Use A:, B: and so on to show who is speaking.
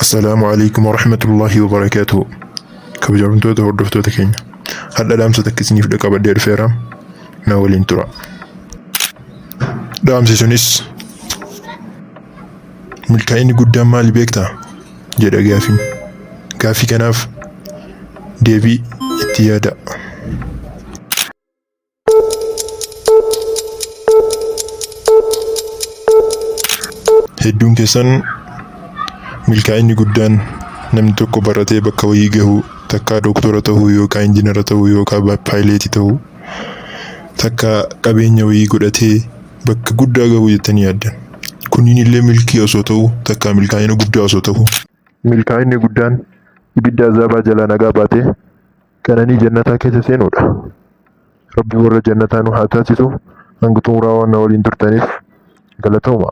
A: Assalaamu alaikum warahmatullaahi wabarakaatuhu. Kabajamtoota hordoftoota keenya. Har'a dhaamsa takka isiniif qabadhee dhufeera. Na waliin tura. Dhaamsi sunis milkaa'inni guddaan maali beektaa? Jedha gaafiin. Gaaffii kanaaf deebii itti yaada. Hedduun keessan milkaa'inni guddaan namni tokko baratee bakka wayii gahuu, takkaa doktora ta'uu yookaan injinara ta'uu yookaan paayileetii ta'uu, takkaa qabeenya wayii godhatee bakka guddaa gahuu jettanii yaaddan. Kunniin illee milkii osoo ta'uu, takkaa milkaa'ina guddaa osoo ta'uu. Milkaa'inni guddaan ibidda azaabaa jalaa nagaa baatee qananii jannataa keessa seenuudha. Rabbi warra jannataa nu haa taasisu. Hanga xumuraa waan na waliin turtaniif galatoomaa.